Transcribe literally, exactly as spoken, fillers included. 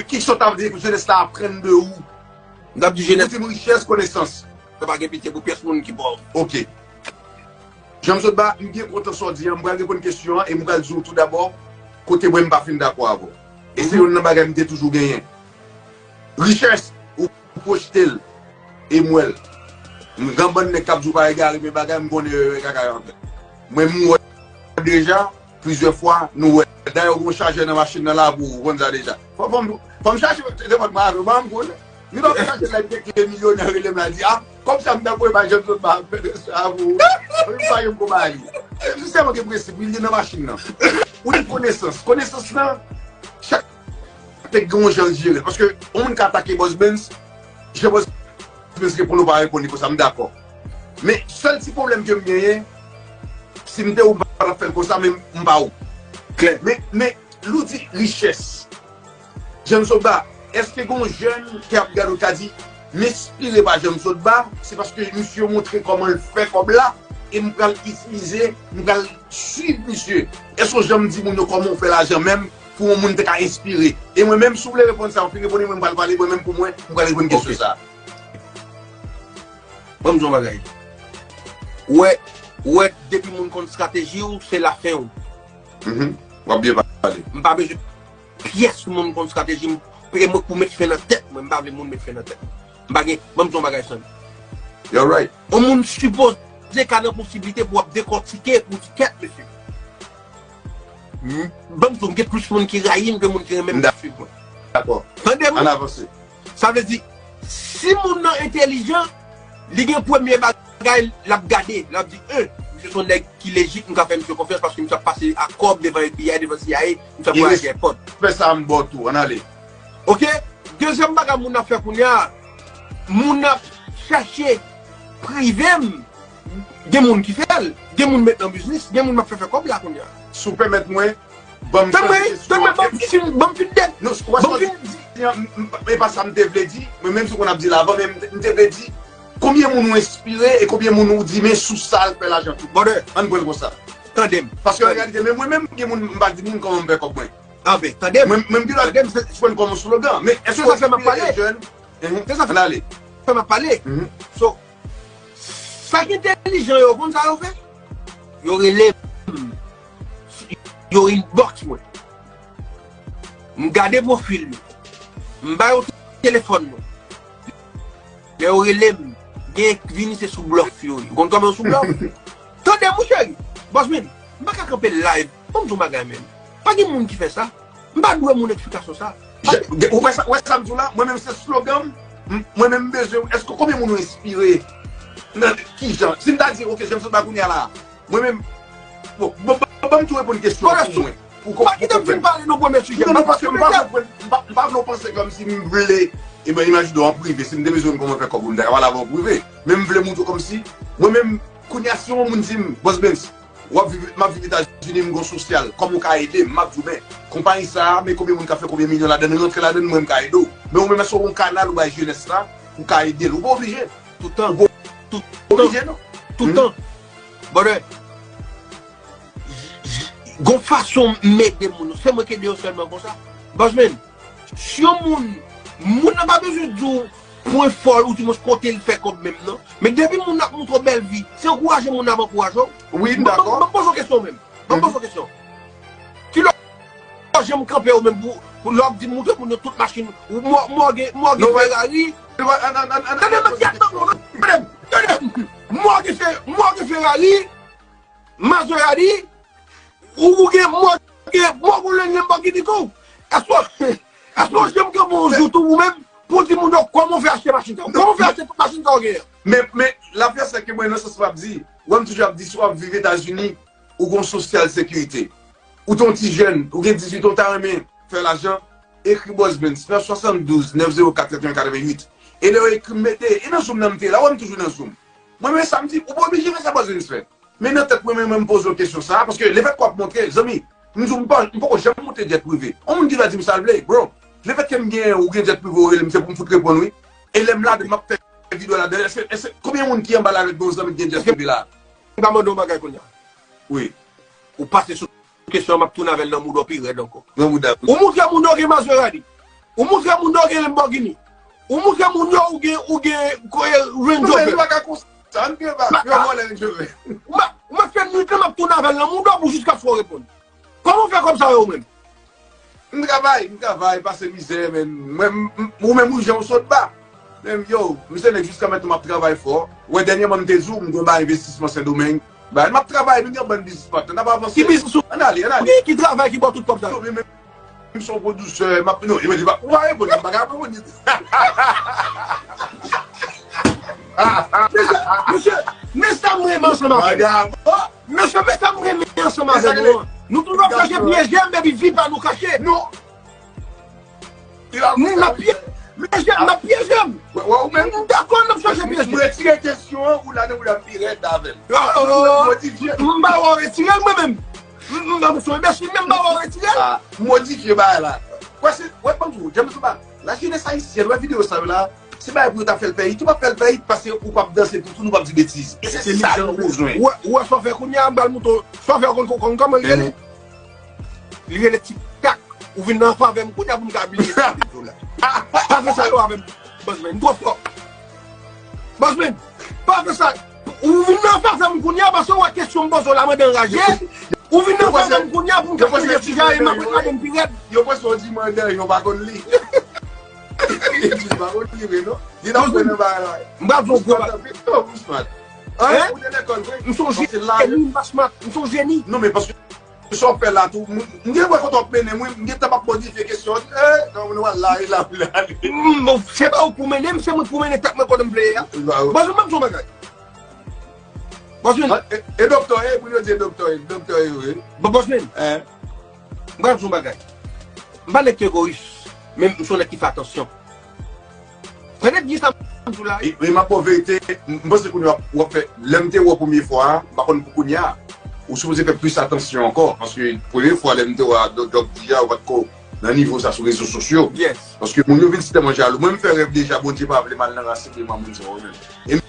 kisa w ta vle jenès la aprann de ou? M t ap di jenès. Ou di m richès, konesans. Yo pa gen pitye pou pyès moun ki pòv. Ok. Jan m sot ba, m byen kontan sa w di an. M pral reponn kesyon an e m pral di w tou dabò kote mwen m pa fin dakò avè w. E se youn nan bagay m te toujou genyen. Richès, ou pwojte l e m wè l. M gen bann nèg k ap di w pa egare men bagay, m konnen yo e kaka yo ap fè. Mwen m wè deja, plizyè fwa, nou wè. Dayè, ou gen yon chajè nan machin nan la pou ou, ou konn sa deja. Fò, fò m, fò m chache telefòn mwen avè w, ban m konnen. Li pa chache la, li te kle milyonè, rele m la, di, a, kòm sa m ta voye bay Jean Claude ba fè de sa pou ou. Mwen m pa yon konpayi. Se sèlman gen prensip, li nan machin nan. Ou gen konesans. Konesans lan, chak te gen yon jan l jere l. Paske yon moun ka atake Boss Benz, jan Boss Benz reponn ou pa reponn li konsa, m dakò. Men sèl ti pwoblèm ke m genyen, si m te ou m pa t ap fè l konsa, men m pa ou. Klè. Men, men, lè w di richès, Jan m sot ba, èske gen yon jèn ki ap gade w ka di, m enspire pa Jan m sot ba, se paske misye montre kòman l fè kòb la, e m pral itilize, m pral swiv misye. Èske w janm di moun yo kòman w fè lajan menm pou yon moun te ka enspire? E mwen menm, si w vle reponn sa, w fin reponn li, mwen m pral pale, mwen menm pou mwen, m pral reponn kesyon sa. Ban m di w yon bagay. Ou wè, ou wè, depi moun konn estrateji w, se lafen w. Mhm. W ap byen pale. M pa bezwen pyès moun konn estrateji m, e mwen pou met fen nan tèt mwen, m pa vle moun met fen nan tèt mwen. M pa gen, ban m di w yon bagay, Sonny. You're right. Yon moun sipoze ka nan posiblite pou w ap dekòtike, pou w di kèt, mesye. M, ban m di w, m gen plis moun ki rayi m ke moun ki renmen m, k ap swiv mwen. Dakò. Tande m. Ann avanse. Sa vle di, si moun nan entèlijan, li gen premye bagay l ap gade, l ap di, en, misye se yon nèg ki lejit, m ka fè misye konfyans paske misye ap pase ak kòb devan F B I, devan C I A, misye ap voyaje èpòt. Fè sa m ba w tou, ann ale. Ok? Dezyèm bagay moun ap fè kounye a, moun ap chache prive m. Gen moun ki fè l, gen moun met nan biznis, gen moun m ap fè fè kòb la kounye a. Si w pèmèt mwen, ban m Tann mwen, tann mwen, ban m fin, ban m fin dèt. Non, w wè sa m di an, m, m, e pa sa m te vle di, men menm si w konn ap di l avan, men m, m te vle di, konbyen moun ou enspire e konbyen moun ou di, men sou sa l fè lajan tou. Brother, ann pran l konsa. Tande m. Paske an reyalite, men mwen menm, gen moun, m pa di moun kòman m fè kòb mwen. Anben, tande m. Mwen, mwen, m gen lòt, se jwenn kòm yon slogan. Men èske w enspire jèn? Se sa Ann ale. Fè m ap pale. Mhm. So, sa ki entèlijan yo, konn sa yo fè? Yo rele m. Yo inbox mwen. M gade pwofil yo. M ba yo telefòn mwen. Lè yo rele m, gen vini se sou blòf yo ye. Ou konn kòman yo sou blòf? Tande m, mon cheri. Bòsmin, m pa ka kanpe live. Ban m di w yon bagay, menm. Pa gen moun ki fè sa. M pa dwe moun eksplikasyon sa. Ou wè sa, wè sa m di w la? Mwen menm se slogan m. M, mwen menm m bezwen, èske konbyen moun ou enspire? Nan ki jan? Si m ta di, ok, James Sotba kounye a la. Mwen menm, bon, bon, bon, ban m tou reponn kesyon an pou mwen. Pou pa kite m fin pale nan premye sijè. Non, non, paske m pa konprann, m pa, m pa vle w panse kòmsi m vle, e ben, imajine w an prive, si m te bezwen konn kòman fè kòb ou, m ta ka pale avè w an prive. Men m vle montre w kòmsi, mwen menm, kounye a, si yon moun di m, Bòs Benz, w ap viv, m ap viv Etazini, m gen yon sosyal, kòman w ka ede m, m ap di w, men, konpayi sa a, men konbyen moun k ap fè konbyen milyon ladann, rantre ladann, mwen, m ka ede w. Men ou menm, èske w gen yon kanal ou bay jenès la, ou ka ede l? Ou pa oblije. Toutan. Ou pa oblije, non. Toutan. Brother, j-, j-, gon fason m ede moun. Se mwen ki ede yo sèlman konsa. Bòsmin, si yon moun, moun nan pa bezwen di w pwen fò l, ou di mwen kote l fè kòb menm nan. Men depi moun nan ap montre w bèl vi, se ankouraje moun nan ap ankouraje w. Wi, m dakò. Ban m poze w kesyon menm. Ban m poze w kesyon. Kilè w janm kanpe ou menm pou, pou lè w ap di montre moun yo tout machin, ou mò-, mòge, mòge Ferrari. Tande m, tande m, tande m. Mòge Fe-, mòge Ferrari, Maserati, ou, ou gen mòge, mòge ou gen Lamborghini tou. Èske, èske w janm kanpe yon jou tou ou menm pou di moun yo kòman w fè achte machin sa yo? Kòman w fè achte tout machin sa yo genyen? Men, men, lafè se ke mwen, nan sans m ap di, wè m toujou ap di, si w ap viv Etazini, ou gen yon sosyal sekirite. Ou te yon ti jèn, ou gen dizuit an, ou ta renmen fè lajan, ekri Bòs Benz nan swasanndouz nèf zewo kat katreven katrevenuit. E lè yo ekri m, mete, e nan Zoom nan m te la, wè m toujou nan Zoom. Mwen, men sa m di, ou pa oblije fè sa Bòs Benz fè. Men nan tèt mwen, men mwen, m poze w kesyon sa a, paske lefètke w ap montre, zanmi, m di w, m pa, m poko janm monte jet prive. Yon moun ki va di m sa l vle, bro. Lefètke m gen, ou gen jet prive, ou rele m, se pou m fout reponn, wi. E lè m ladan, m ap fè videyo ladan, èske, èske, konbyen moun ki anba la ret gen yon zanmi ki gen jet prive la? M ka mande w yon bagay kounye a. Wi. Ou pase sou kesyon an, m ap tounen avè l nan mouda w pi rèd ankò. Nan mouda. Ou montre moun yo gen Maserati. Ou moutre moun yo gen Lamborghini. Ou moutre moun yo ou gen, ou gen, ou gen Range Rover. Ou pa ka konsa, m gen pa. Yo vòlè Range Rover. Ou mèt fè nwit lan m ap tounen avè l nan mouda pou jiskaske w reponn. Kòman w fè kòb sa yo ou menm? M travay, m travay, pase mizè, men mwen, ou menm ou jan w sot ba. Men yo, m se nèg jiska mentnan m ap travay fò. Wè dènyèman m te di w, m gen yon bagay envestisman Sendomeng. Bagay, m ap travay, nou gen yon bann biznis patnè, n ap avanse. Ki biznis ou? Ann ale, ann ale. Ki, ki travay ki ba w tout kòb sa yo? Yo, men, men, m se yon pwodisè, m ap, non, yo, men, ou pa reponn, m pa ka reponn. Mesye, mesye, men sa m renmen ansanm avè nou. Mesye, men sa m renmen ansanm avè nou an. Nou toujou ap chache pyeje m, epi vi pa nou kache. Non. N ap pyeje m, n ap pyeje m. Ou menm? M dakò n ap chache pyeje. M retire kesyon an, ou la nan ou la pi rèd avè m. Modifye. M pa wè w retire l mwen menm. M pa m sou enbesil men m pa wè w retire l. Modifye bagay la. Wè se, wè ban m di w, James Oba, lajenès ayisyèn, wè videyo sa yo la, se bagay pou yo ta fè l fè hit, ou p ap fè l fè hit paske ou p ap danse toutoun, ou p ap di betiz. E se sa nou bezwen. Ou wè sa w fè kounye a, m pral montre w. Sa w fè konn kòman l rele? Li rele Tik Tak. Ou vin nan anfas avè m kounye a pou m ka bliye sa m te di w la. Pa fè sa yo avè m, Bòsmen. M twò fò. Bòsmen, pa fè sa. Ou vin nan anfas avè m kounye a paske w wè kesyon m poze w la mande anraje. Ou vin nan anfas avè m kounye a pou m ka chanje sijè a e m ap reklame m pi rèd. Yo panse w di m andan, yo pa konn li. Yo pa konn li vre non. Li nan pwen nan bagay la. M pral fè w gwo bagay. Ou smat. Ou te lekòl vre. M se yon jeni, m pa smat. M se yon jeni. Non, men paske Sa w fè la tou, m gen wè kote w ap mennen m wi, m gentan m ap modifye kesyon an, eh, nan w al la, e la w la. Se pa ou k pou mennen m, se mwen k pou mennen tèt mwen kote m vle ye a. Bòsmen, m ap di w yon bagay. Bòsmen. E doktè w ye, pou yo di e doktè w ye, doktè w ye wi. Bòsmen, m pral di w yon bagay. M pa nèg ki egoyis, men m se yon nèg ki fè atansyon. Pèmèt gen sa m di w la wi. E m ap ba w verite, m panse kounye a w ap fè, lè m te wè w premye fwa a, m pa konn pou kounye a, ou sipoze fè plis atansyon ankò, paske premye fwa lè m te wè Doc, Doc di a, ou pa t ko nan nivo sa sou rezo sosyo. Paske moun yo vin si tèlman jalou. Mwen m fè rèv deja, Bondye pa vle m al nan rasanbleman moun sa yo menm.